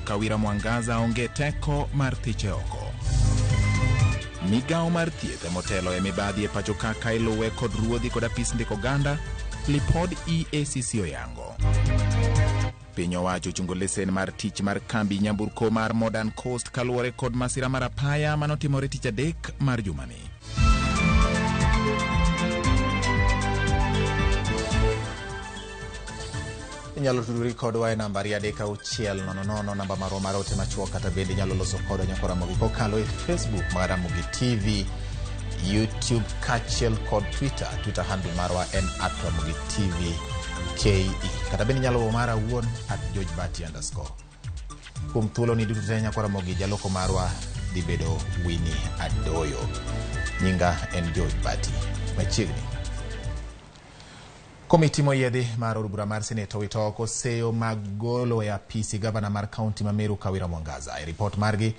Kawira Mwangaza onge teko mar thiche oko. Migawo mar thieth motelo e mibadhi e pacho kaka iluwe kod ruodhi kod apis ndiko oganda, lipod EACC oyango. Piny owacho ochungo lesen mar tich mar kambi nyamburko mar Modern Coast kaluwore kod masira mar apaya manotimore tich adek mar jumani. Inyalo tudori kodwa e namba 36000, namba marwa mar ote machuok, kata bende inyalo loso kodwa nyakwa Ramogi kokalo e Facebook mar Ramogi TV, YouTube kaachiel kod Twitter. Twitter handle marwa en @RamogiTV KE. Kata bende inyalo luwo mara awuon @GeorgeBati_. Kuom thuolo ni duto te nyakwa Ramogi, jaloko marwa dhi bedo Winnie Adoyo. Nyinga en George Bati. Machiegni. Komiti moyiedhi mar od bura mar Senate owito oko seyo mag golo e apisi gavana mar kaunti ma Meru Kawira Mwangaza. E ripot margi,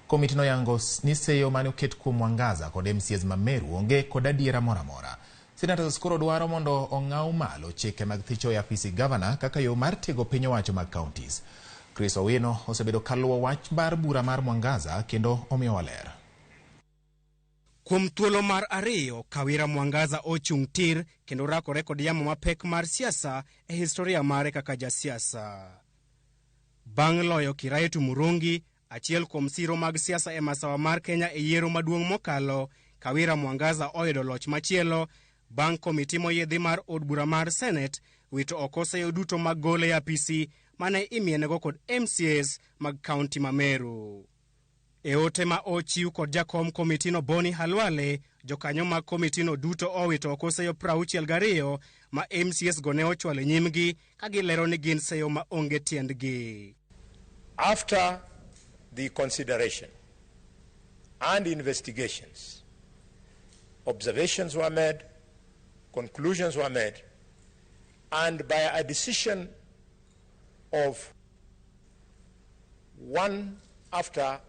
komiti noyango ni seyo mane oket kuom Mwangaza kod MCAs ma Meru onge kod adiera moro amora. Senators koro dwaro mondo ong'aw malo chike mag thicho e apisi gavana kaka yo mar tego piny owacho mag counties. Chris Owino osebedo kaluwo wach mar bura mar Mwangaza kendo omiyowa ler. Kuom thuolo mar ariyo, Kawira Mwangaza ochung' tir kendo rakore kod yamo mapek mar siasa e historia mare kaka jasiasa. Bang' loyo Kiraitu Murungi, achiel kuom siro mag siasa e masawa mar Kenya e yiero maduong' mokalo, Kawira Mwangaza oyudo loch machielo bang' komiti moyiedhi mar od bura mar Senate wito oko seyo duto mag gole e apisi mane imienego kod MCAs mag kaunti ma Meru. E ote ma ochiw kod jakom komitino Boni Halwale, jokanyo mag komitino duto owito oko seyo 62 ma MCAs go ne ochwalo e nyimgi ka gilero ni gin seyo ma onge tiendgi. After the consideration and investigations, observations were made, conclusions were made, and by a decision of one after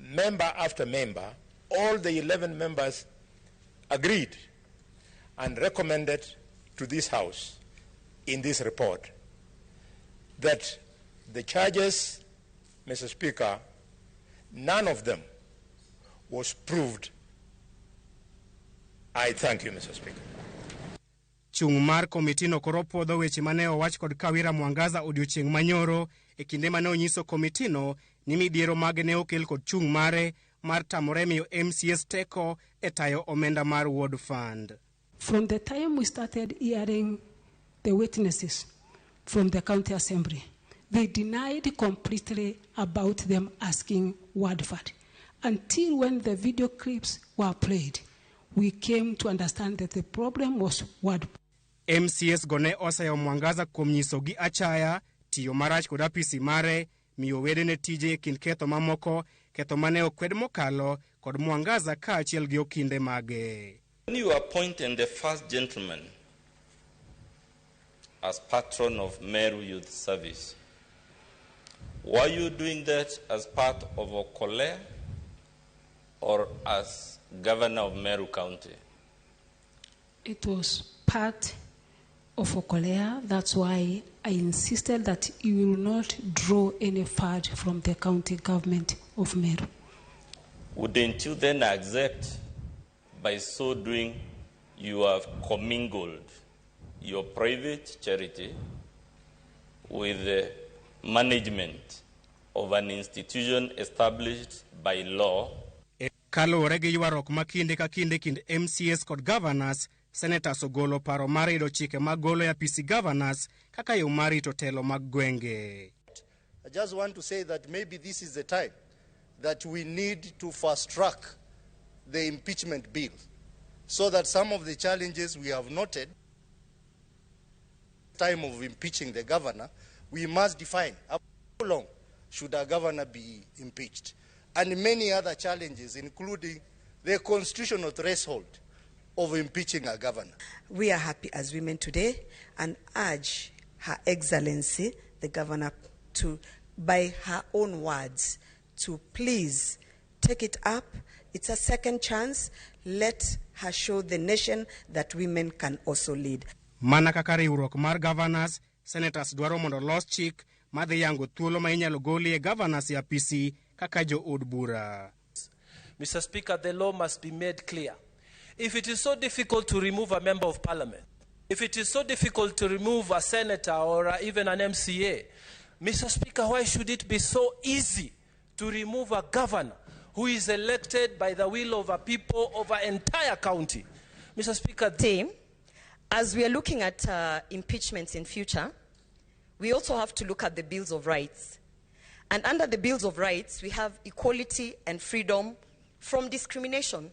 member after member, all the 11 members agreed and recommended to this House in this report that the charges, Mr. Speaker, none of them was proved. I thank you, Mr. Speaker. Chung' mar komitino koro puodho weche mane owach kod Kawira Mwangaza odiochieng' manyoro e kinde mane onyiso komitino ni midhiero mage ne okel kod chung' mare mar tamore miyo MCAs teko e tayo omenda mar Ward Fund. From the time we started hearing the witnesses from the county assembly, they denied completely about them asking Ward Fund. Until when the video clips were played, we came to understand that the problem was Ward. MCAs go ne oseyo Mwangaza kuom nyisogi achaya, tiyo marach kod apisi mare, miyo wedene tije e kind ketho mamoko, ketho mane okwed mokalo kod Mwangaza kaachiel gi okinde mage. When you appointed the first gentleman as patron of Meru Youth Service, were you doing that as part of Okolea or as governor of Meru County? It was part of Okolea. That's why I insisted that he will not draw any fund from the county government of Meru. Wouldn't you then accept by so doing you have commingled your private charity with the management of an institution established by law? Kaluwore gi ywaruok ma kinde ka kinde kind MCAs kod governors, senators ogolo paro mar yudo chike mag golo e apisi governors kaka yo mar rito telo mag gwenge. I just want to say that maybe this is the time that we need to fast track the impeachment bill so that some of the challenges we have noted time of impeaching the governor, we must define how long should a governor be impeached, and many other challenges, including the constitutional threshold of impeaching a governor. We are happy as women today and urge Her Excellency, the governor, to, by her own words, to please take it up. It's a second chance. Let her show the nation that women can also lead. Mana kaka riwruok mar governors, senators dwaro mondo los chik madhi yango thuolo ma inyalo golie governors e apisi kaka jood bura. Mr. Speaker, the law must be made clear. If it is so difficult to remove a member of parliament, if it is so difficult to remove a senator or even an MCA, Mr. Speaker, why should it be so easy to remove a governor who is elected by the will of a people of an entire county? Mr. Speaker, as we are looking at impeachments in future, we also have to look at the Bills of Rights. And under the Bills of Rights, we have equality and freedom from discrimination,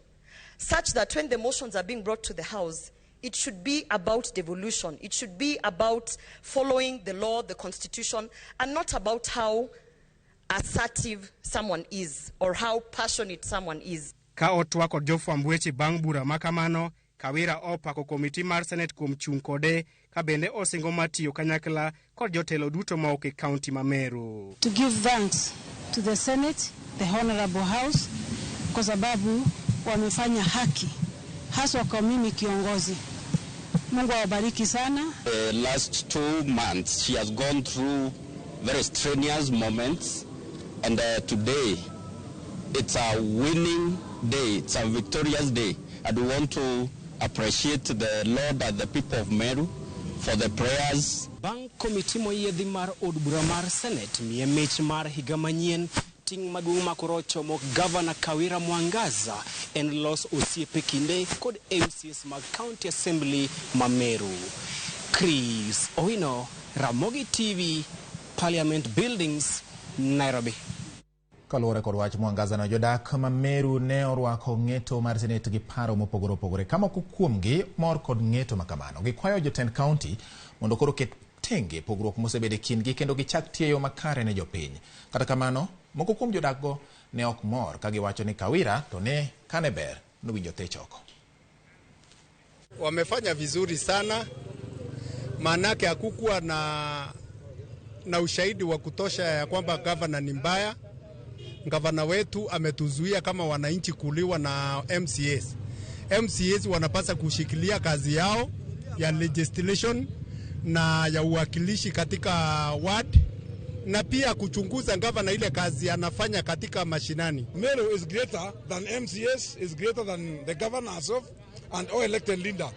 such that when the motions are being brought to the House, it should be about devolution. It should be about following the law, the Constitution, and not about how assertive someone is or how passionate someone is. Ka otwak kod jofwamb weche bang' bura ma kamano, Kawira opako komiti mar Senate kuom chung' kode ka bende osingo mar tiyo kanyakla kod jotelo duto ma ok e kaunti ma Meru. To give thanks to the Senate, the Honorable House, kwa sababu wamefanya haki haswa kwa mimi kiongozi. Mungu awabariki sana. The last 2 months she has gone through very strenuous moments, and today it's a winning day, it's a victorious day, and we want to appreciate the Lord and the people of Meru for the prayers. Bang' komiti moyiedhi mar od bura mar Senate miye mich mar higa manyien, ting' maduong' ma koro ochomo Gavana Kawira Mwangaza en los osiepe kinde kod MCAs mag County Assembly ma Meru. Chris Owino, Ramogi TV, Parliament Buildings, Nairobi. Kaluwore kod wach Mwangaza no, jodak ma Meru ne orwako ng'eto mar Senate gi paro mopogore opogore. Ka moko kuomgi mor kod ng'eto makamano, gikwayo jotend kaunti mondo koro ket tenge pogruok mosebedo e kindgi kendo gichak tiyo makare ne jopiny. Kata kamano, moko kuom jodakgo ne ok mor ka giwacho ni Kawira to ne kane ber nowinjo thech oko. Wamefanya vizuri sana, maanake hakukuwa na ushahidi wa kutosha ya kwamba gavana ni mbaya. Gavana wetu ametuzuia kama wananchi kuliwa na MCAs. MCAs wanapasa kushikilia kazi yao ya legislation na ya uwakilishi katika ward, na pia kuchunguza gavana ile kazi anafanya katika mashinani. Meru is greater than MCAs, is greater than the governor herself and all elected leader.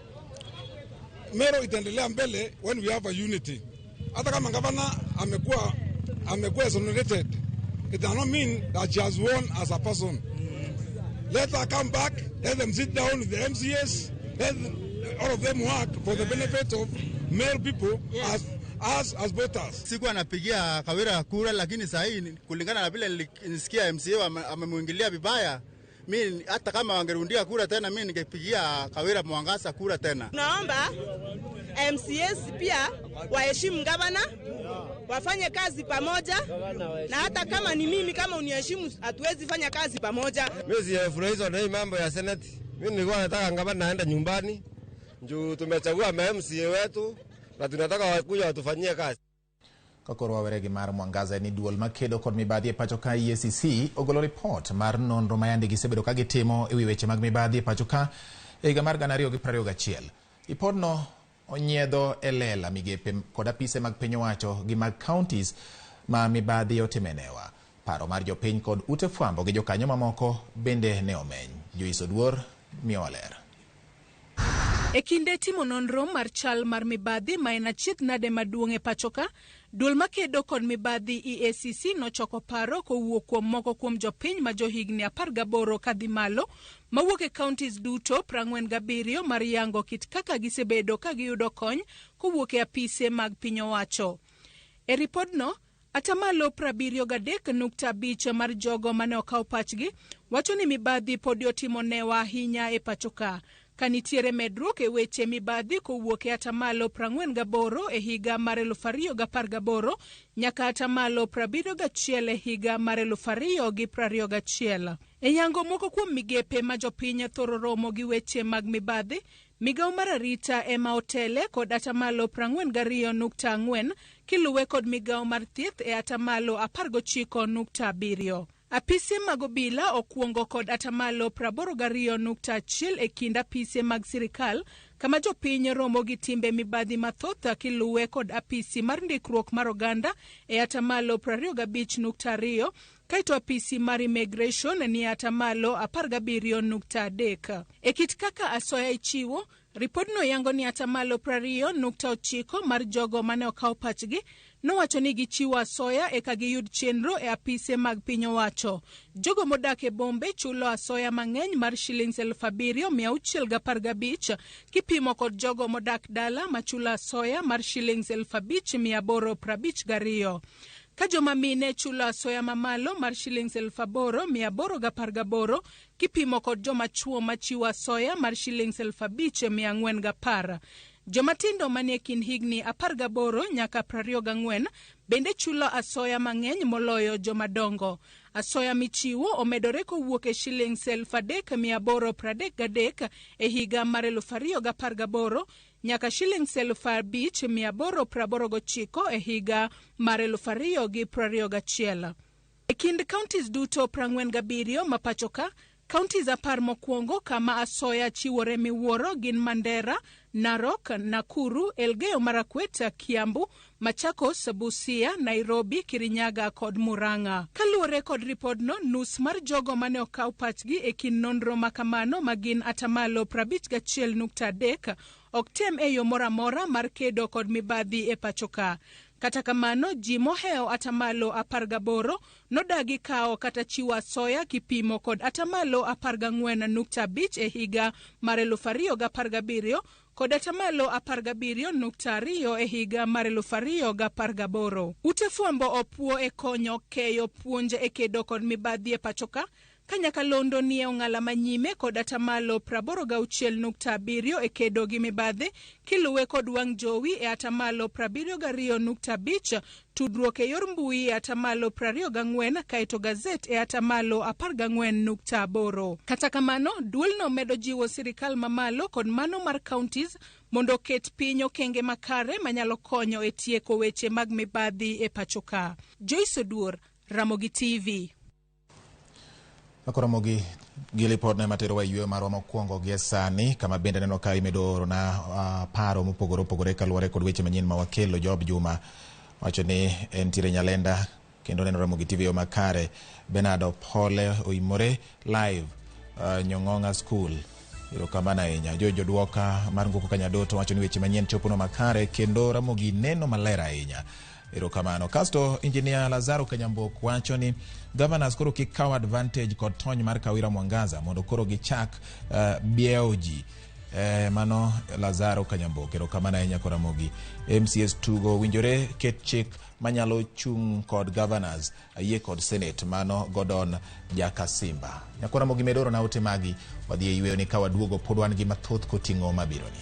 Meru itaendelea mbele when we have a unity. Hata kama gavana amekuwa exonerated, it does not mean that she has won as a person. Let her come back, let them sit down with the MCAs, let all of them work for the benefit of Meru people as voters. Sikuwa napigia Kawira kura, lakini saa hii kulingana na vile nilisikia MCA amemuingilia vibaya, mimi hata kama wangerundia kura tena mimi ningepigia Kawira Mwangaza kura tena. Naomba MCAs pia waheshimu gavana, wafanye kazi pamoja, na hata kama ni mimi kama uniheshimu hatuwezi fanya kazi pamoja. Mimi sijafurahishwa na hii mambo ya Senate. Mimi nilikuwa nataka gavana aende nyumbani. Juu tumechagua MCA wetu na tunataka wakuja watufanyie kazi. Kakoro wawere gi mar Mwangaza ni duol makedo kod mibadhi e pacho ka EACC ogolo ripot mar nonro ma yande gisebedo ka gitimo e wi weche mag mibadhi e pacho ka e higa mar 2021. Ripodno onyiedho e lela migepe kod apise mag piny owacho gi mag counties ma mibadhi otimenewa. Paro mar jopiny kod ute fwambo gi jokanyo mamoko bende ne omeny. Joyce Oduor miyowa ler. E kinde timo nonro mar chal mar mibadhi ma en achiedh nade maduong' e pacho ka, duol makedo kod mibadhi EACC nochoko paro kowuok kuom moko kuom jopiny ma johigni 18 kadhi malo mawuok e counties duto 47 mar yango kit kaka gisebedo ka giyudo kony kowuok e apise mag piny owacho. E ripodno, atamalo 73.5 mar jogo mane okaw pachgi wacho ni mibadhi podi otimo newa ahinya e pacho ka. Ka nitiere medruok e weche mibadhi kowuok e atamalo 48 e higa mar 2018 nyaka atamalo 71 e higa mar 2021. E yango moko kuom migepe ma jopiny thoro romo gi weche mag mibadhi, migawo mar arita ema otele kod atamalo 42.4 kiluwe kod migawo mar thieth e atamalo 19.7. Apise mag obila okuongo kod atamalo 82.1 e kind apise mag sirikal kama jopiny romo gi timbe mibadhi mathoth kiluwe kod apisi mar ndikruok mar oganda e atamalo 25.2, kaeto apisi mar immigration ni atamalo 17.3. E kit kaka asoya ichiwo, ripodno yango ni atamalo 20.9 mar jogo mane okaw pachgi nowacho ni gichiwo asoya eka giyud chenro e apise mag piny owacho. Jogo modak e bombe chulo asoya mang'eny mar shillings 7,615 kipimo kod jogo modak dala machulo asoya mar shillings 5,852. Ka joma mine chulo asoya mamalo mar shillings 8,818 kipimo kod joma chuo machiwo asoya mar shillings 5,410. Joma tindo manie kind higni 18 nyaka 24 bende chulo asoya mang'eny moloyo joma dongo. Asoya michiwo omedore kowuok e shillings 3,833 e higa mar 2018 nyaka shillings 5,889 e higa mar 2021. E kind counties duto 47 ma pachoka, counties 10 mokwongo kama asoya chiwore miwuoro gin Mandera, Narok, Nakuru, Elgeyo Marakwet, Kiambu, Machakos, Busia, Nairobi, Kirinyaga kod Murang'a. Kaluwore kod ripodno, nus mar jogo mane okaw pachgi e kind nonro makamano ma gin atamalo 51.3 ok tem e yo moro amora mar kedo kod mibadhi e pachoka. Kata kamano, ji mohewo atamalo 18 nodagi kawo kata chiwo asoya kipimo kod atamalo 14.5 e higa mar 2017 kod atamalo 17.2 e higa mar 2018. Ute fwambo opuo e konyo keyo puonj e kedo kod mibadhi e pachoka, ka nyakalondo nie ong'ala manyime kod atamalo 86.7 e kedo gi mibadhi, kiluwe kod wang' jowi e atamalo 72.5, tudruok e yor mbui e atamalo 24, kaeto gazet e atamalo 14.8. Kata kamano, duolno medo jiwo sirikal mamalo kod mano mar counties mondo oket piny okenge makare manyalo konyo e tieko weche mag mibadhi e pachoka. Joyce Oduor, Ramogi TV. Ramogi gi ripodno ema terowa e yweyo marwa mokwongo gie sani, kama bende aneno ka imedo orona paro mopogore opogore kaluwore kod weche manyien ma wakelo. Job Juma wacho ni entiere Nyalenda kendo neno Ramogi TV yo makare. Bernard Opole oimore live Nyong'ong'a School, erokamano ahinya. George Odwoka mar Nguku Kanyadoto wacho ni weche manyien chopono makare kendo Ramogi neno maler ahinya, erokamano. Kasto Engineer Lazaro Kanyambok wacho ni governors koro kik kaw advantage kod tony mar Kawira Mwangaza mondo koro gichak biewo ji. Mano Lazaro Kanyambok, erokamano ahinya. Koramogi MCS tugo winjore ket chik manyalo chung' kod governors, ayie kod senate. Mano Gordon Jakasimba. Nyakoramogi medoro na ote magi, wadhi e yweyo ni ka waduogo pod wan gi mathoth koting'o mabironi.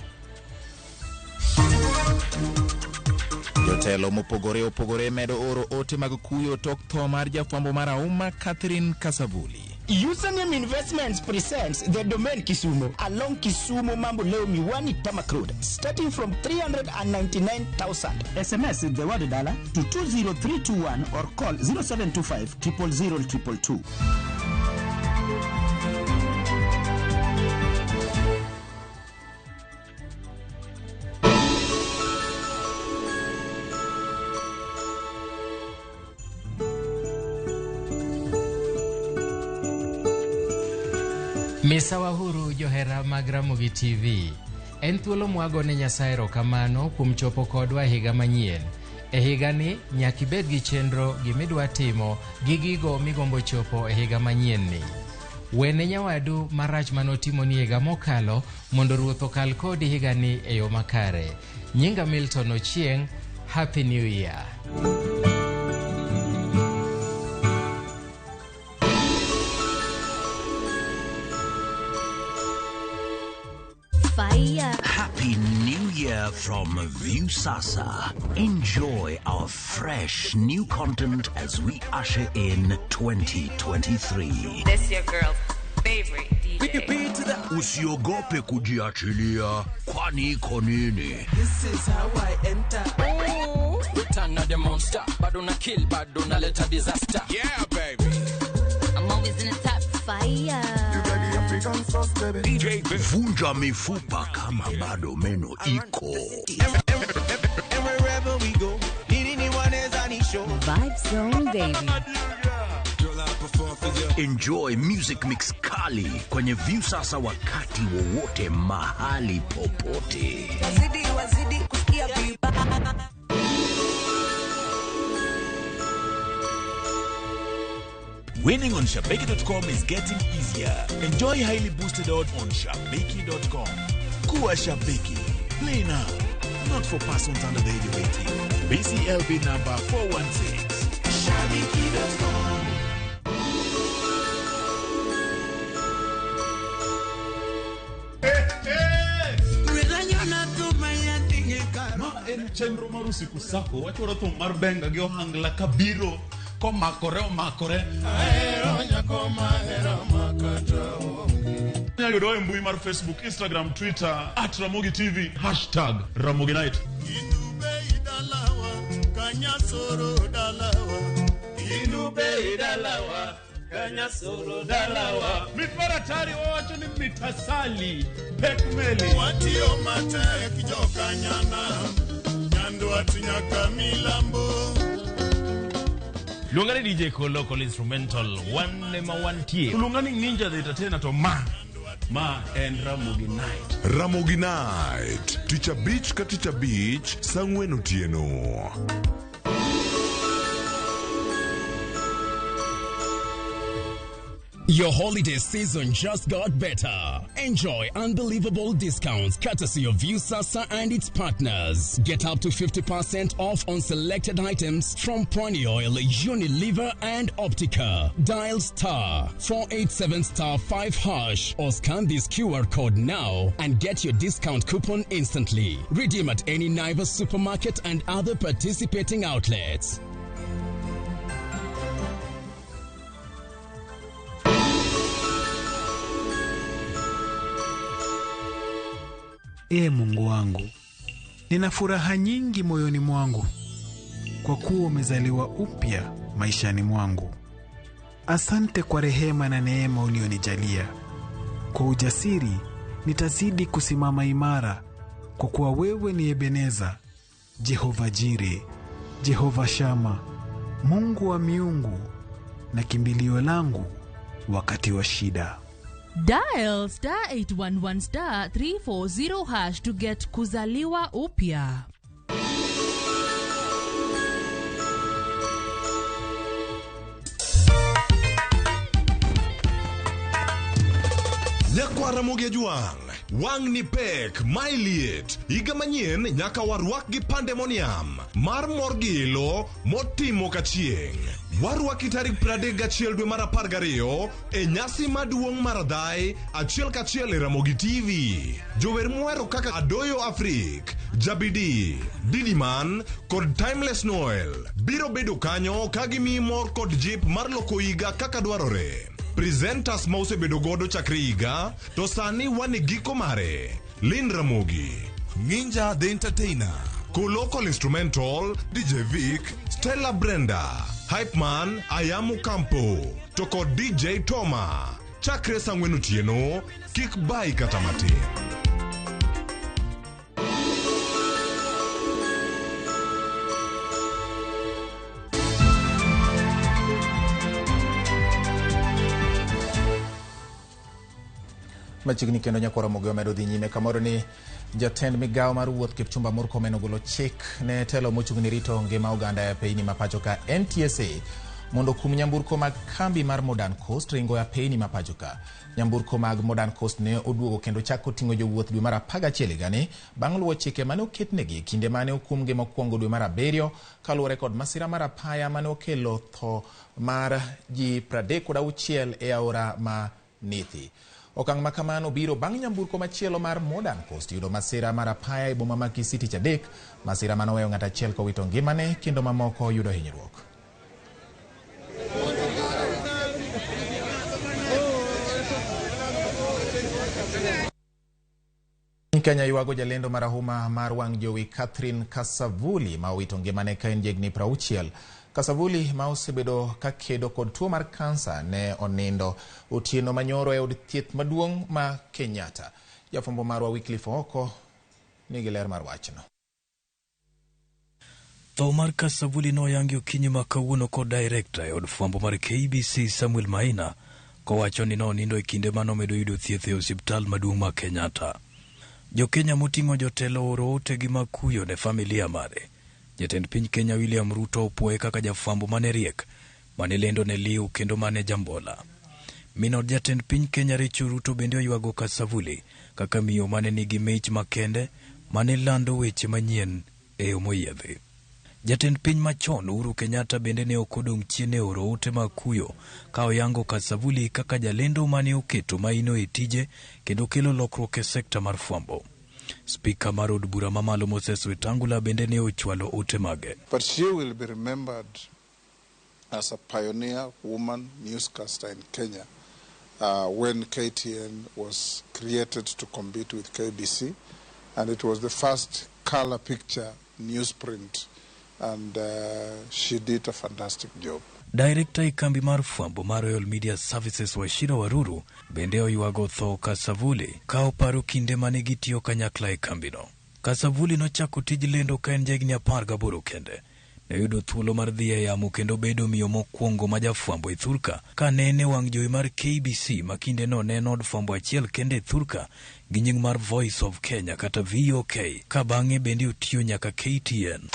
Jotelo mopogore opogore medo oro ote mag kuyo tok tho mar jafwambo mar auma Catherine Kasavuli. Username Investments presents the Domain Kisumu along Kisumu Mamboleo Miwani Tarmac Road, starting from 399,000. SMS the word dollar to 20321 or call 0725 000 222. Misawa huru johera mag Ramogi TV. En thuolo mwagone Nyasaye erokamano kuom chopo kodwa e higa manyien. E higani nyaka ibed gi chenro gimidwa timo gi gigo migombo chopo e higa manyien ni. Wene nyawadu marach manotimoni higa mokalo mondo ruoth okal kodi higani e yo makare. Nyinga Milton Ochieng, Happy New Year. Fire. Happy New Year from Viusasa. Enjoy our fresh new content as we usher in 2023. This your girl's favorite DJ. Usiogope kujiachilia, kwani iko nini? This is how I enter. Return of the monster. Bado na kill, bado na leta disaster. Yeah, baby. I'm always in the top. Fire. You got the African sauce. Vunja mifupa kama bado meno iko. Vibe Zone, baby. Enjoy music mix kali kwenye Viusasa wakati wowote mahali popote. Wazidi, wazidi kusikia vibaya. Winning on Shabiki.com is getting easier. Enjoy highly boosted odds on Shabiki.com. Kuwa Shabiki. Play now. Not for persons under the age of 18. BCLB number 416. Shabiki.com. Ma en chenro mar usiku sako wachwaro thum mar benga gi ohangla kabiro komakore omakore. Ahero nyako mahero makata onge. Inyalo yudowa e mbui mar Facebook, Instagram, Twitter @Ramogi TV, hashtag Ramogi Night. Kanyasoro dalawa. Mit mar atari wawacho ni mitasali pek meli. Watiyo matek jokanyana, Nyandwat nyaka milambo. Luonga ni DJ Ko Local Instrumental, wan ema wantie. Luonga ni Ninja the Entertainer to ma en Ramogi Night. Ramogi Night, tich abich ka tich abich, saa ang'wen otieno. Your holiday season just got better. Enjoy unbelievable discounts courtesy of Viusasa and its partners. Get up to 50% off on selected items from Pwani Oil, Unilever, and Optica. Dial star 487 star 5 hash or scan this QR code now and get your discount coupon instantly. Redeem at any Naivas supermarket and other participating outlets. Ee Mungu wangu, nina furaha nyingi moyoni mwangu, kwa kuwa umezaliwa upya maishani mwangu. Asante kwa rehema na neema ulionijalia. Kwa ujasiri nitazidi kusimama imara, kwa kuwa wewe ni Ebeneza, Jehova Jire, Jehova Shama, Mungu wa miungu na kimbilio langu wakati wa shida. Dial star 811 star 340 hash to get kuzaliwa upya. Nyakwa Ramogi Ajwang', wang' ni pek, mae liet. Higa manyien nyaka warwak gi pandemonium mar mor gi ilo motimo kachieng'. Warwaki tarik 31 dwe mar 12 e nyasi maduong' mar Adhai achiel kachiel e Ramogi TV. Jower mwero kaka Adoyo Afrik, Jabidi, Didiman kod Timeless Noel biro bedo kanyo ka gimiyi mor kod jip mar loko higa kaka dwarore. Presenters ma osebedo godo chakre higa to sani wan e giko mare. Lynn Ramogi, Ninja the Entertainer, Kolokol Instrumental, DJ Vic, Stella Brenda, Hypeman, Ayamu Campo, to kod DJ Toma. Chakre saa ang'wen otieno, kik bai kata matin. Machiegni kendo nyakwar Ramogi omedo dhi nyime kamoro ni jatend migawo mar wuoth Kipchumba Murkomen ogolo chik ne telo mochung' ne rito ngima oganda e apeyni ma pacho ka NTSA mondo okum nyamburko mag kambi mar Modern Coast ringo e apeyni ma pacho ka. Nyamburko mag Modern Coast ne oduogo kendo chako ting'o jowuoth dwe mar 11 higani bang' luwo chike mane oketnegi kinde mane okumgi mokwongo dwe mar 7 kaluwore kod masira mar apaya mane okelo tho mar ji 36 e aora ma Nithi. Okang' ma kamano biro bang' nyamburko machielo mar Modern Coast yudo masira mar apaya e boma ma Kisii tich adek, masira manoweyo ng'at achiel kowito ngimane kendo mamoko yudo hinyruok. Kenya ywago jalendo marahuma mar wang' jowi Catherine Kasavuli ma owito ngimane ka en jahigni 60 Kasavuli ma osebedo ka kedo kod tuo mar kansa ne onindo otieno manyoro e od thieth maduong' ma Kenyatta. Jafwambo marwa Wycliffe Ooko nigi ler mar wachno. Tho mar Kasavuli noyangi okinyi ma kawuono kod director e od fwambo mar KBC Samuel Maina kowacho ni nonindo e kinde manomedo yudo thieth e osiptal maduong' ma Kenyatta. Jo-Kenya moting'o jotelo ooro otegi mag kuyo ne familia mare. Jatend piny Kenya William Ruto opuoye kaka jafwambo mane riek, mane lendo ne liw kendo mane jambola. Min od jatend piny Kenya Rachel Ruto bende oywago Kasavuli kaka miyo mane nigi mich makende mane lando weche manyien e yo moyiedhi. Jatend piny machon Uhuru Kenyatta bende ne ok odong' chien e oro ote mag kuyo ka oyango Kasavuli kaka jalendo mane oketo maino e tije kendo kelo lokruok e sekta mar fwambo. Spika mar od bura mamalo Moses Wetangula bende ne ochwalo ote mage. But she will be remembered as a pioneer woman newscaster in Kenya when KTN was created to compete with KBC, and it was the first color picture newsprint, and she did a fantastic job. Director e kambi mar fwambo mar Royal Media Services Wachira Waruru bende oywago tho Kasavuli ka oparo kinde mane gitiyo kanyakla e kambino. Kasavuli nochako tij lendo ka en jahigni 18 kende. Ne oyudo thuolo mar dhi e yamo kendo bedo miyo mokwongo ma jafwambo e thurka ka ne en e wang' jowi mar KBC ma kindeno ne en od fwambo achiel kende e thurka gi nying mar Voice of Kenya kata VOK ka bang'e bende otiyo nyaka KTN.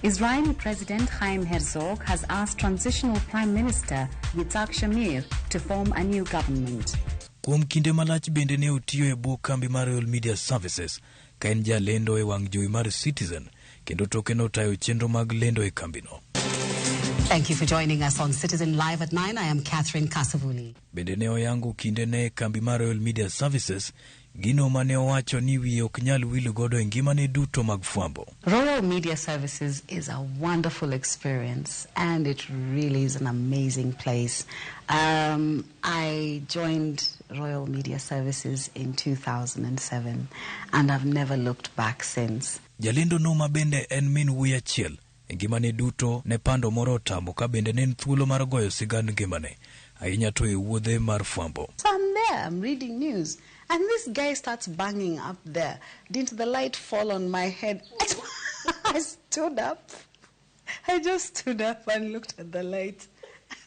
Israeli President Chaim Herzog has asked transitional Prime Minister Yitzhak Shamir to form a new government. Kuom kinde malach bende ne otiyo e bwo kambi mar Royal Media Services ka en jalendo e wang' jowi mar Citizen kendo toke notayo chenro mag lendo e kambino. Thank you for joining us on Citizen Live at 9. I am Catherine Kasavuli. Bende ne oyango kinde ne e kambi mar Royal Media Services gino mane owacho ni wiye ok nyal wil godo e ngimane duto mag fwambo. Royal Media Services is a wonderful experience and it really is an amazing place. I joined Royal Media Services in 2007 and I've never looked back since. Jalendo no ma bende en min wuoyi achiel e ngimane duto ne pando moro otamo ka bende ne en thuolo mar goyo sigand ngimane ahinya to e wuodhe mar fwambo. So I'm there, I'm reading news, and this guy starts banging up there. Didn't the light fall on my head? I stood up. I just stood up and looked at the light.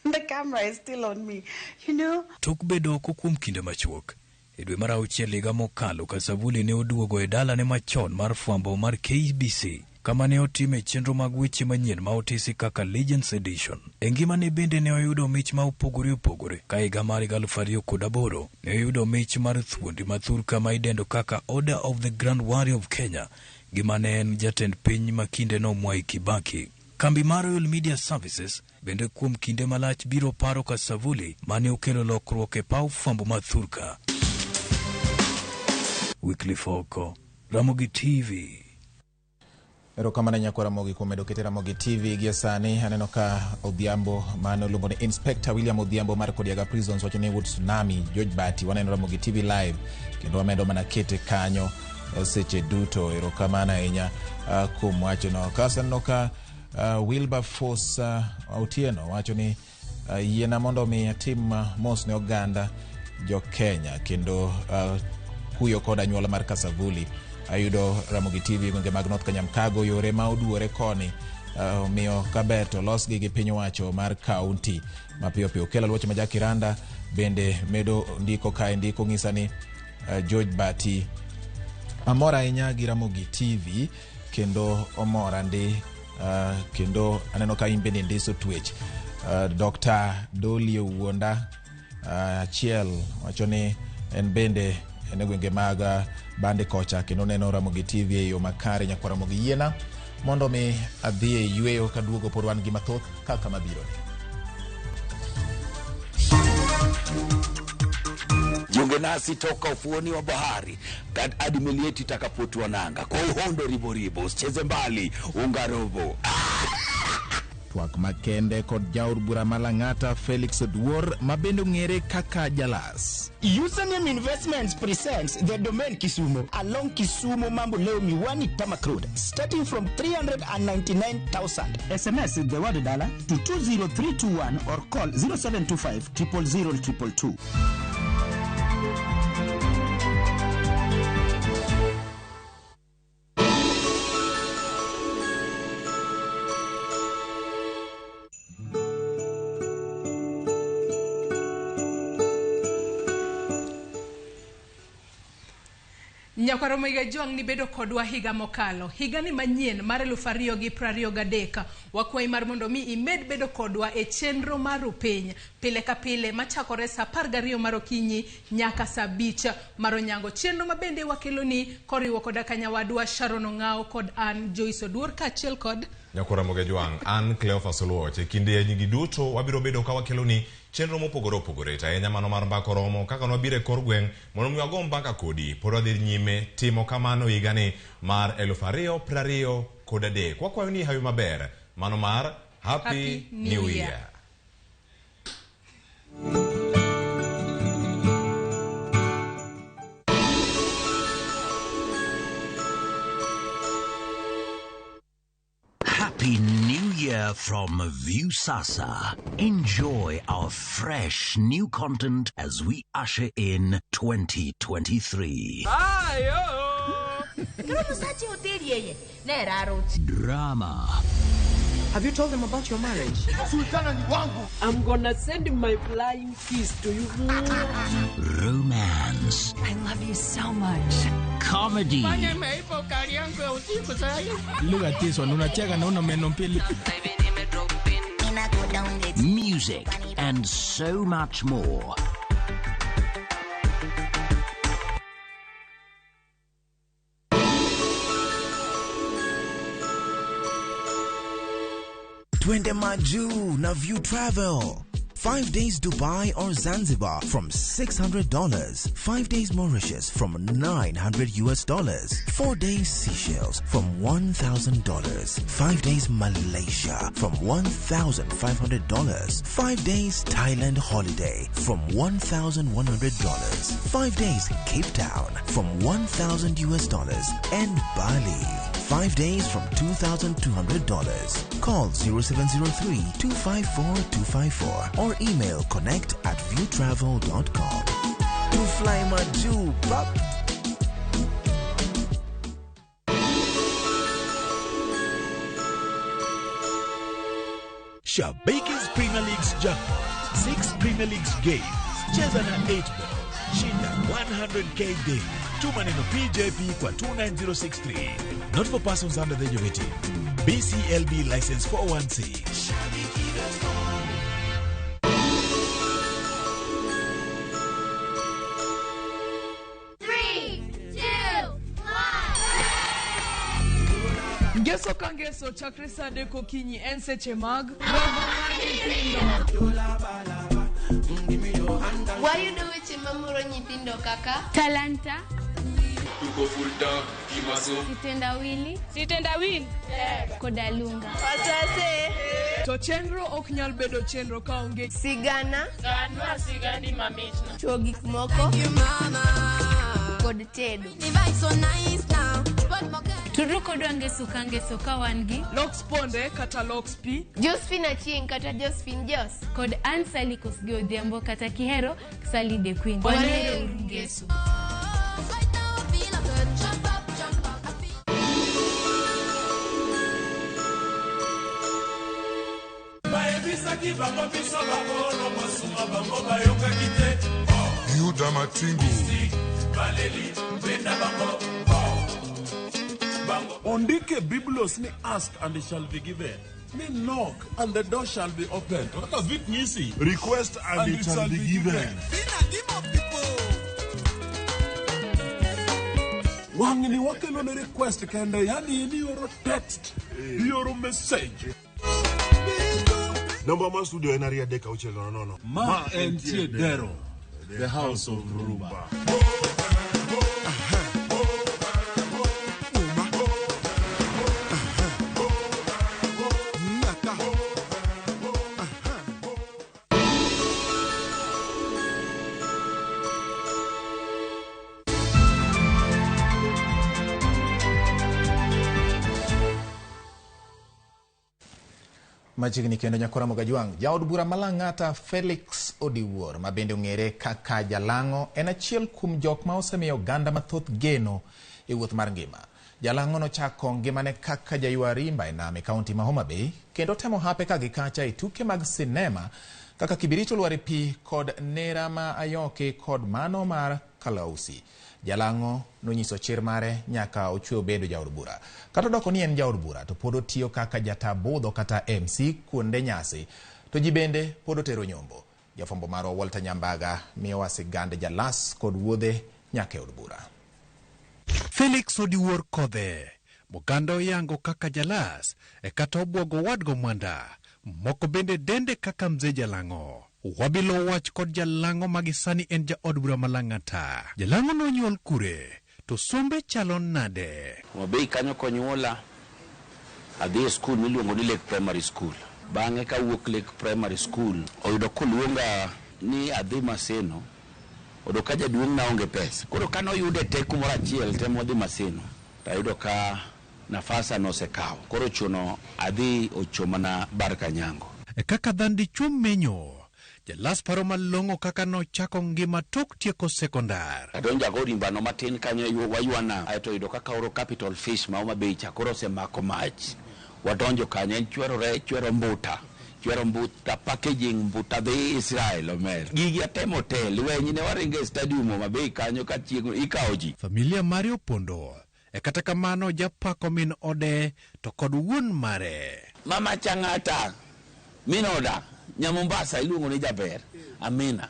The camera is still on me, you know. Tok bedo oko kuom kinde machuok, e dwe mar auchiel higa mokalo Kasavuli ne oduogo e dalane machon mar fwambo mar KBC kama ne otime chenro mag weche manyien ma otisi kaka Legends Edition. E ngimane bende ne oyudo mich ma opogore opogore ka higa mar 2008 ne oyudo mich mar thuondi ma thurka ma idendo kaka Order of the Grand Warrior of Kenya gi mane en jatend piny ma kindeno Mwai Kibaki. Kambi mar Royal Media Services bende kuom kinde malach biro paro Kasavuli mane okelo lokruok e paw fwambo ma thurka. Wycliffe Oko, Ramogi TV. Erokamano nyakwa Ramogi kuom medo kete Ramogi TV gie sani. Aneno ka Odhiambo mane oluongo ni Inspector William Odhiambo mar Kodiaga Prisons wacho ni wuod Tsunami George Bati. Waneno Ramogi TV live kendo wamedo mana kete kanyo seche duto. Erokamano ahinya kuom wachono. Kasto aneno ka Wilberforce Otieno wacho ni yiena mondo mi atim mos ne oganda jo Kenya kendo kuyo kod anyuola mar Kasavuli. Ayudo Ramogi TV gwenge mag North Kanyamkago yore ma oduore koni omiyo kaber to losgi gi piny owacho mar kaunti mapiyo piyo. Kelo Luoche ma Jakiranda bende medo ndiko kae ndiko ng'isa ni George Bati amor ahinya gi Ramogi TV kendo omora ndi kendo aneno ka in bende ndiso twech. Dr. Dolio Wuonda achiel wacho ni en bende en e gwenge mag Bande kocha kendo neno Ramogi TV e yo makare. Nyakwa Ramogi yiena mondo mi adhi e yweyo kaduogo pod wan gi mathoth kaka mabiro ni. Jiunge nasi toka ufuoni wa bahari hadi meli yetu itakapotua nanga kwa uhondo riboribo. Usicheze mbali, unga robo. Twak makende kod jaod bura ma Lang'ata Felix Oduor ma bende ong'ere kaka Jalas. Username Investments presents the Domain Kisumu along Kisumu Mamboleo Miwani Tarmac Road, starting from 399,000. SMS the word dollar to 20321 or call 0725 000 222. Nyakwaro Moiga Jwang' nibedo kodwa higa mokalo. Higani manyien mar 2023 wakwayi mar mondo mi imed bedo kodwa e chenro mar Rupiny pile ka pile machakore saa 12 mar okinyi nyaka saa 5 mar onyango. Chenro mabende wakeloni koriwo koda kanyawadwa Sharon Ong'ao kod an Joyce Oduor kaachiel kod Nyakwara Moiga Jwang', an Cleophas Oluoch. E kinde nyigi duto wabiro bedo ka wakeloni chenro mopogore opogore to ahinya mano mar mbaka oromo kaka nwabiro e kor gweng' mondo mi wago mbaka kodi pod wadhi nyime timo kamano higani mar 2023. Wakwayo ni hawi maber mano mar Happy New Year. Happy New Year from Viusasa. Enjoy our fresh new content as we usher in 2023. Drama. Have you told them about your marriage? Sultana ni wangu. I'm gonna send my flying kiss to you. Romance. I love you so much. Comedy. Look at this one. Unacheka na una meno mbili. Music and so much more. Twende Maju na View Travel. 5 days Dubai or Zanzibar from $600. 5 days Mauritius from $900. 4 days Seychelles from $1,000. 5 days Malaysia from $1,500. 5 days Thailand holiday from $1,100. 5 days Cape Town from $1,000 and Bali. 5 days from $2,200. Call 0703 254 254 or email connect@viewtravel.com. To fly Maju, pop. Shabiki's Premier League's jackpot. 6 Premier Leagues games. Cheza na 8 ball. Shinda 100k daily. Tuma neno PJP kwa 29063. Not for persons under the age of 18. BCLB license 416. Ngeso ka ngeso chakre saa adek okinyi en seche mag romo mar nyithindo. Wayudo weche mamoro nyithindo kaka Talanta, Sitendawili, Sitendawili koda Lunga. Wasase. To chenro ok nyal bedo chenro kaonge sigana, Ganwa sigandi mamitno, chuo gik moko kod tedo. Tudru kodwa ngeso ka ngeso ka wan gi Lox Ponde kata Lox P, Josephine Achieng' kata Josephine Jos, kod Ann Sally Kosgei Odhiambo kata Kihero Sally the Queen. Wanero ngeso. Yuda Matingu. Ondike Biblos ni ask and it shall be given. Ni knock and the door shall be opened. Kaka vit nyisi. Request and it shall be given. Wang'ni wakelo ne request kende, yani in ioro text, ioro message. Namba mar studio en 23600. Ma entie Dero, the house of Ruba. Machiegni kendo nyakora Mogajwang', jaod bura ma Lang'ata Felix Odiwuor, ma bende ong'ere kaka Jalang'o, en achiel kuom jok ma osemiyo oganda mathoth geno e wuoth mar ngima. Jalang'o nochako ngimane kaka jaywa rimba e nam e kaunti ma Homa Bay, kendo temo hape ka gi kacha e tuke mag sinema kaka Kibirito Lwar e Pi kod Nera ma Ayoki kod mano mar Kalausi. Jalang'o nonyiso chir mare nyaka ochwe obedo jaod bura. Kata odoko ni en jaod bura, to pod otiyo kaka jata budho kata MC kuonde nyasi, to ji bende pod otero nyombo. Jafwambo marwa Walter Nyambaga miyowa sigand Jalas kod wuodhe nyaka e od bura. Felix Odiwuor Kodhe, moganda oyango kaka Jalas e kata obwogo owadgo Mwanda, moko bende dende kaka Mzee Jalang'o. Wabilo wach kod Jalang'o ma gisani en jaod bura ma Lang'ata. Jalang'o nonyuol kure to sombe chalo nade? Homa Bay kanyo konyuola, adhi e skul miluongo ni Lake Primary School. Bang'e kawuok Lake Primary School, oyudo koluonga ni adhi Maseno, oyudo ka jaduong' na onge pesa. Koro kane oyude te kumoro achiel te modhi Maseno, to ayudo ka nafasa nosekawo. Koro ochuno adhi ochomana Bar Kanyango. E kaka dhan dichuo menyo, Jalas paro malong'o kaka nochako ngima tok tieko sekondar. Adonjo ago rimbano matin kanyo waywa nam, aeto oyudo kaka oro Capital Fish ma Homa Bay cha koro osemako mach. Wadonjo kanyo, en chwero rech, chwero mbuta, chwero mbuta, packaging mbuta dhi Israel omer. Gigi atemo te, lweny ne waringo e stadium Homa Bay kanyo ka chieng' ikawo ji. Familia mare opondo, e kata kamano japako min ode to kod wuon mare. Mama Chang'ata, min oda, nya Mombasa iluongo ni Jaber. Amina.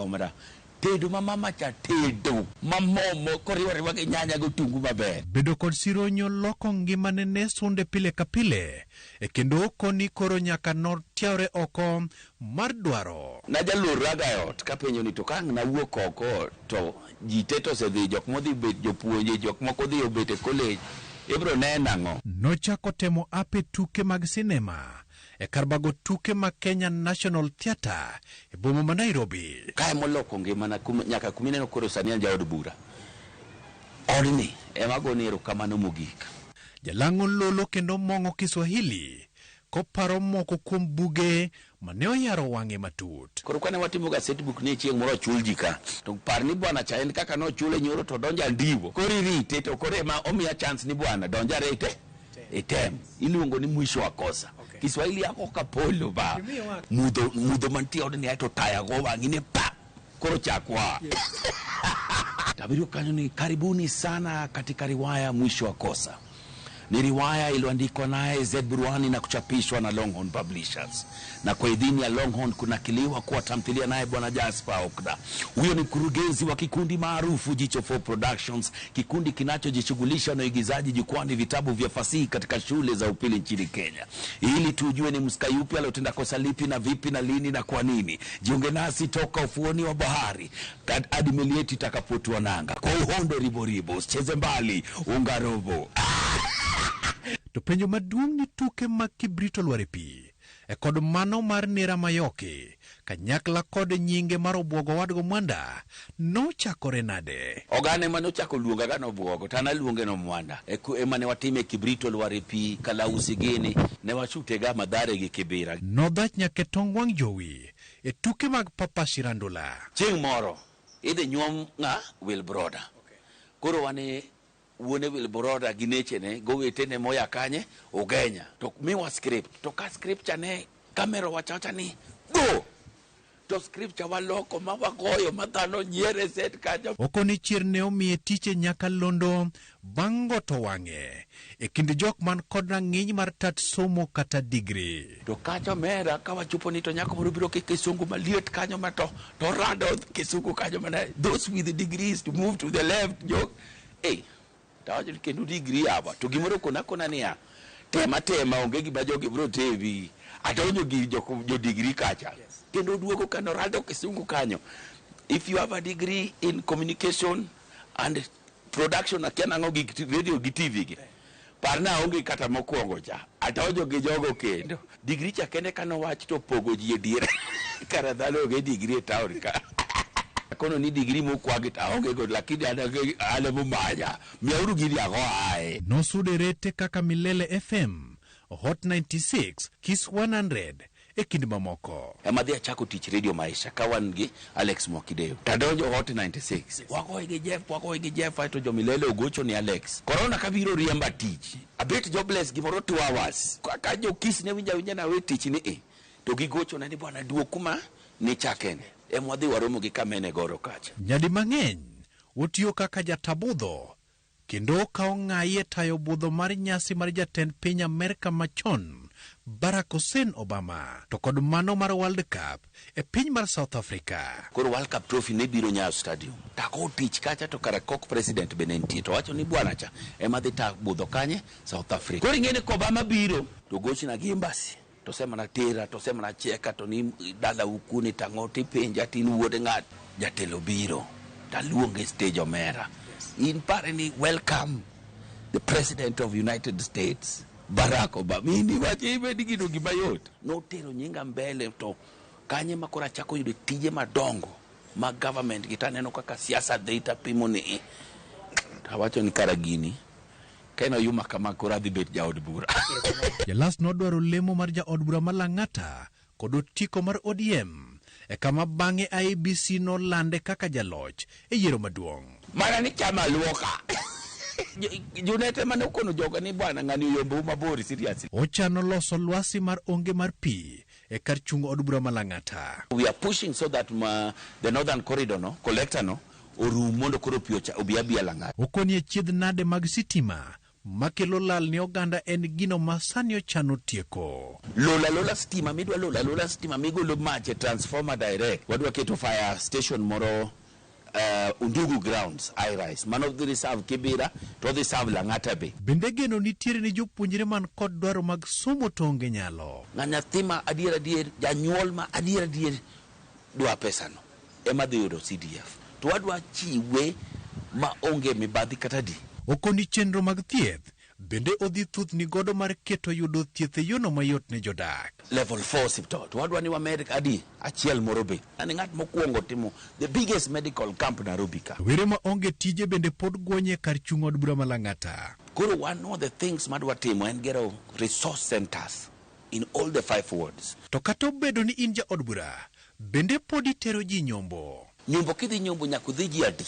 Omera. Tedo ma mama cha tedo, ma momo koriwo ariwa gi nyanya gi otungu maber. Bedo kod sironyo loko ngimane ne sunde pile ka pile, e kendo okoni koro nyaka notiawre oko mar dwaro. Najalorraga e ot kapenjo ni to ka ang' nawuok oko to ji te to osedhi, jok modhi bet jopuonje, jok moko odhi obet e college, ibro neno ang'o? Nochako temo ape tuke mag sinema e kar bago tuke ma Kenya National Theatre e boma ma Nairobi. Kae moloko ngimana nyaka kuma ineno koro sani an jaod bura. Odni ema agone erokamano mogik. Jalang'o lolo kendo mong'o Kiswahili koparo moko kuom buge mane oyaro wang'e matut. Koro kane watimo ga set book ni chieng' moro ochul ji ka, to par ni bwana cha en kaka nochule nyoro to donjo andiwo. Koro irite to koro ema omiya chance ni bwana donj arite item. Iluongo ni mwisho wa kosa. Kiswahili yako kapolo ba. Mudho, mudho mantie odni aeto taya go wang'i ni pa. Koro chakwa. Tabiro kanyo ni karibuni sana katika riwaya Mwisho wa Kosa. Ni riwaya iliyoandikwa naye Z Burwani na kuchapishwa na Longhorn Publishers, na kwa idhini ya Longhorn kunakiliwa kuwa tamthilia naye Bwana Jasper Okda. Huyo ni mkurugenzi wa kikundi maarufu Jicho 4 Productions, kikundi kinachojishughulisha na uigizaji jukwani, vitabu vya fasihi katika shule za upili nchini Kenya. Ili tujue ni msika yupi aliyotenda kosa lipi na vipi na lini na kwa nini. Jiunge nasi toka ufuoni wa bahari hadi meli yetu itakapotua nanga. Kwa uhondo riboribo, usicheze mbali, unga robo. To penjo maduong' ni tuke mag Kibrito lwar e pi e kod mano mar Nera Mayoki kanyakla kod nyinge mar obwogo owadgo Mwanda nochakore nade? Oganda ema nochako luonga ga nobwogo, to an aluonge no Mwanda. E ema ne watime Kibrito lwar e pi, Kalausi gini, ne washute ga Mathare gi Kibira. Nodhach nyaka e tong wang' jowi e tuke mag Papa Shirandula. Chieng' moro idhi nyuom ng'a Wilbroda. Koro wane wuone Wilbroda gi nechene gowetene moya kanye Ugenya. To miwa script, to ka script cha ne kamera wacha wacha ni go. To script cha waloko ma wagoyo ma dhano nyiere set kacha. Okoni chier ne omiye tich e nyakalondo bang' goto wang'e e kind jok man kod rang'iny mar tat somo kata digri. To kacha omera ka wachopo ni to nyako moro biro ki kisungu maliet kanyo ma to rado kisungu kanyo mana those with the degrees to move to the left jok. Tawacho ni kendo degree yawa to gimoro kona kona niya tema tema onge gima jogi biro temi. Adonjo gi jo degree kacha. Kendo duogo kano rado kisungu kanyo. If you have a degree in communication and production akia nang'o gi radio gi TV gi. Parna onge kata mokwongo cha. Adonjo gi jogo kendo. Degree cha kende kano wach to pogo ji e diere. Kara dhano onge degree e town ka. Kono ni degree mokwagi to aonge go lakini an emomanya. Miyauru gini ago ae. Nosudo e rete kaka Milele FM, Hot 96, Kiss 100 e kind mamoko. Ema dhi achako tich Radio Maisha ka wan gi Alex Mwakideu. Tadonjo Hot 96. Wagoye gi Jeff, wagoye gi Jeff aeto jo Milele ogocho ni Alex. Corona kabiro riemba tich. Abet jobless gimoro 2 hours. Ka jo Kiss ne winja winja na we tich ni e. To gigocho na ni bwana duok kuma ni chakene. Ema wadhi waromo gi Kamene Goro kacha. Nyadi mang'eny otiyo kaka jatabudho kendo okawo ng'ayi e tayo budho mar nyasi mar jatend piny Amerka machon Barack Hussein Obama to kod mano mar World Cup e piny mar South Africa. Koro World Cup trophy ne biro Nyayo Stadium. Tako tich kacha to kara kok president be ne nitie. To wacho ni bwana cha ema dhi ta budho kanye South Africa. Koro ing'e ni Obama biro to gochna gi embassy. To semana tera, to semana cheka, to ni dala ukuni tang'o tipenja tin wuod ng'at. Jatelo biro. Taluonge stage omera. In pare ni welcome the president of United States Barack Obama. Ini wacho ibed gino gima yot. Notero nyinga mbele to kanye ma koro achako yudo tije madongo mag government gi taneno kaka siasa dhi tapimo ni tawacho ni kara gini ka en oyuma kama koro adhi bet jaod bura. Jalas nodwaro lemo mar jaod bura ma Lang'ata kod otiko mar ODM e kama bang'e IEBC nolande kaka jaloch e yiero maduong'. Mana ni chama luoka. Junete mane okono joga ni bwana ng'ani oyombo mabor seriously. Ochano loso lwasi mar onge mar pi e kar chungo od bura ma Lang'ata. We are pushing so that the northern corridor no, collector no, orum mondo koro pi obi abia Lang'ata. Okoni e chiedh nade mag sitima makelo lal ne oganda en gino ma sani ochano tieko. Lola lola stima midwa lola lola stima migolo mach e transformer direct. Wadwa keto fire station moro Undugu grounds high rise. Mano dhi serve Kibera to dhi serve Lang'ata be. Bende geno nitiere ni jopuonjre man kod dwaro mag somo to onge nyalo. Ng'a nyathi ma adier adier, janyuol ma adier adier dwa pesano ema dhi yudo CDF. To wadwa chiwe ma onge mibadhi kata di. Okoni chenro mag thieth bende odhi thuthni godo mar keto yudo thieth e yono mayot ne jodak. Level 4 hospital. To wadwa ni wamed adi achiel moro be. Ani ng'at mokwongo timo the biggest medical camp Nairobi ka. Were ma onge tije bende pod gwonye kar chung' od bura ma Lang'ata. Koro one of the things madwa timo en gero resource centers in all the 5 wards. To kata obedo ni in jaod bura, bende pod itero ji nyombo. Nyombo kidhi nyombo nyaka udhi ji adi.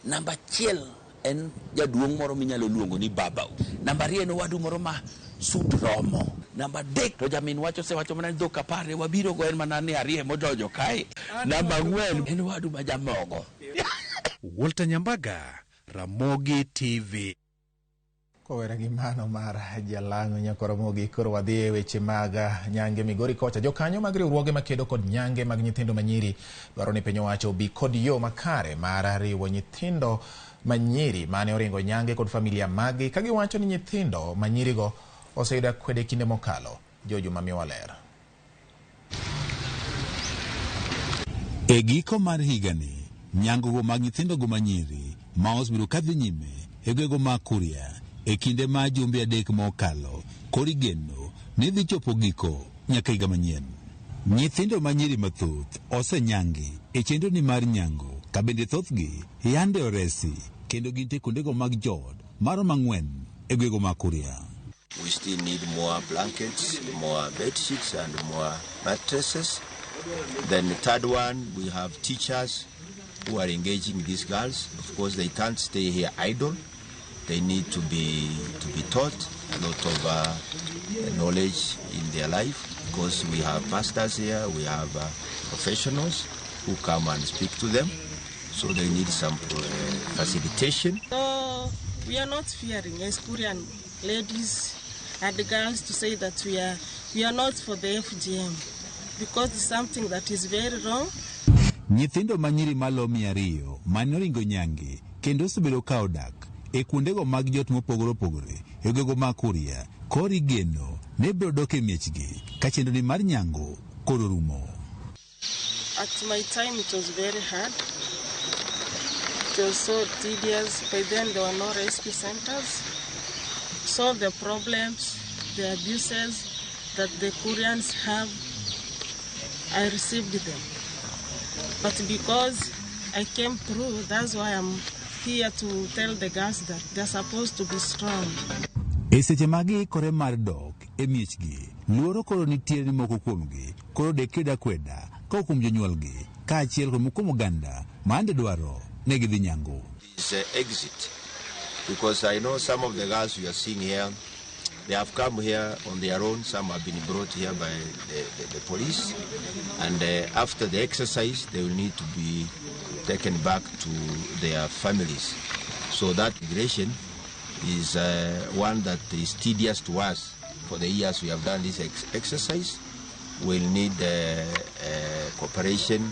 Namba 1 en jaduong' moro minyalo luongo ni babau. Namba 2 en owadu moro ma sut romo. Namba 3 to jamin wacho osewacho mana ni dhok 10 wabiro go en mana ni 2 modonjo kae. Namba 4 en owadu ma jamogo. Walter Nyambaga, Ramogi TV. Kowere gi mano mar Jalang'o Nyakoromogi, koro wadhi e weche mag nyange Migori kocha. Jokanyo mag riwruoge makedo kod nyange mag nyithindo manyiri dwaro ni piny owacho obi kod yo makare mar riwo nyithindo manyiri mane oringo nyange kod familia magi, ka giwacho ni nyithindo manyirigo oseyudo akwede kinde mokalo. Jojuma miwa ler. E giko mar higani, nyangogo mag nyithindogo manyiri ma osebedo kadhi nyime e gwego mag Kuria e kinde ma jumbe 3 mokalo, koro igeno ni dhi chopo giko nyaka higa manyien. Nyithindo manyiri mathoth osenyangi e chenro ni mar nyango, ka bende thothgi yande oresi kendo gintie kuondego mag jood maromo 4 e gwego mag Kuria. We still need more blankets, more bed sheets and more mattresses. Then the third one, we have teachers who are engaging these girls. Of course, they can't stay here idle. They need to be taught a lot of knowledge in their life, because we have pastors here, we have professionals who come and speak to them. So they need some facilitation. So we are not fearing as Kurian ladies and girls to say that we are not for the FGM, because it's something that is very wrong. Nyithindo manyiri malo 200 mane oringo nyange kendo osebedo ka odak e kuondego mag jot mopogore opogore e gwego mag Kuria, koro igeno ni biro dok e miechgi ka chenro ni mar nyango koro rumo. At my time it was very hard. It was so tedious. By then there were no rescue centers. So the problems, the abuses that the Kurians have, I received them. But because I came through, that's why I'm here to tell the girls that they're supposed to be strong. E seche ma giikore mar dok e miechgi. Luoro koro nitiere ni moko kuomgi koro dek yudo akweda kowuok kuom jonyuolgi kaachiel kod moko kuom oganda ma ande dwaro ne gidhi nyangu. Is exit because I know some of the girls you are seeing here, they have come here on their own. Some have been brought here by the police, and after the exercise they will need to be taken back to their families. So that migration is one that is tedious to us. For the years we have done this exercise, we'll need cooperation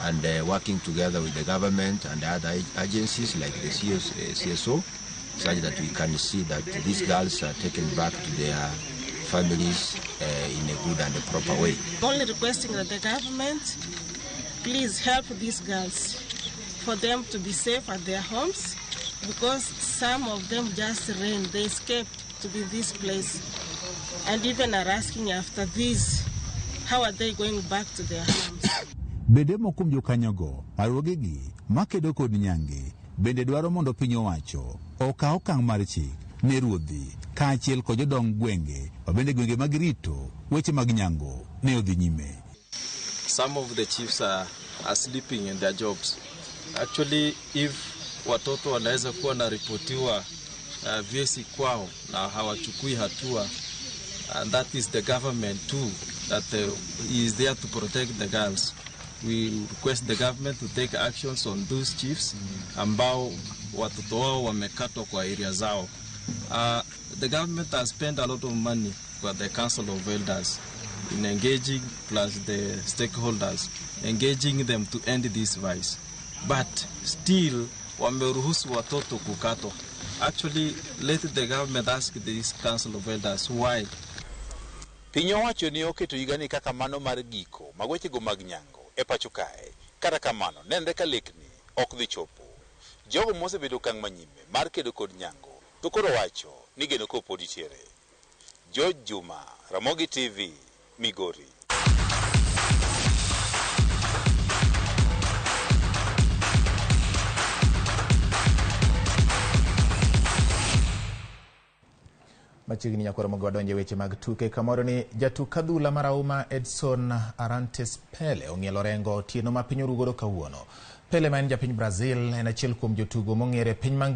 and working together with the government and other agencies like the CSO, such that we can see that these girls are taken back to their families in a good and a proper way. Only requesting that the government please help these girls for them to be safe at their homes, because some of them just ran, they escaped to be this place, and even are asking after this, how are they going back to their homes? Bende moko kuom jokanyogo riwruogegi makedo kod nyange bende dwaro mondo piny owacho okaw okang' mar chik ne ruodhi kaachiel kod jodong gwenge ma bende gwenge mag rito weche mag nyango ne odhi nyime. Some of the chiefs are sleeping in their jobs. Actually, if watoto wanaweza kuwa wanaripotiwa vyesi kwao na hawachukui hatua, and that is the government too, that is there to protect the girls. We request the government to take actions on those chiefs ambao watoto wao wamekatwa kwa area zao. The government has spent a lot of money for the Council of Elders in engaging, plus the stakeholders, engaging them to end this vice. But still, wameruhusu watoto kukatwa. Actually, let the government ask this Council of Elders why. Piny owacho ni oketo higani kaka mano mar giko mag wechego mag nyango e pacho kae. Kata kamano, nenre ka lekni ok dhi chopo. Jogo mosebedo okang' manyime mar kedo kod nyango to koro wacho ni geno ko pod nitiere. George Juma, Ramogi TV, Migori. Machiegni nyakwar Mogo wadonje weche mag tuke kamoro ni jatuk adhula marahuma Edson Arantes Pele ong'ielo orengo otieno ma piny orugodo kawuono. Pele ma en japiny Brazil en achiel kuom jotugo mong'ere piny mangima.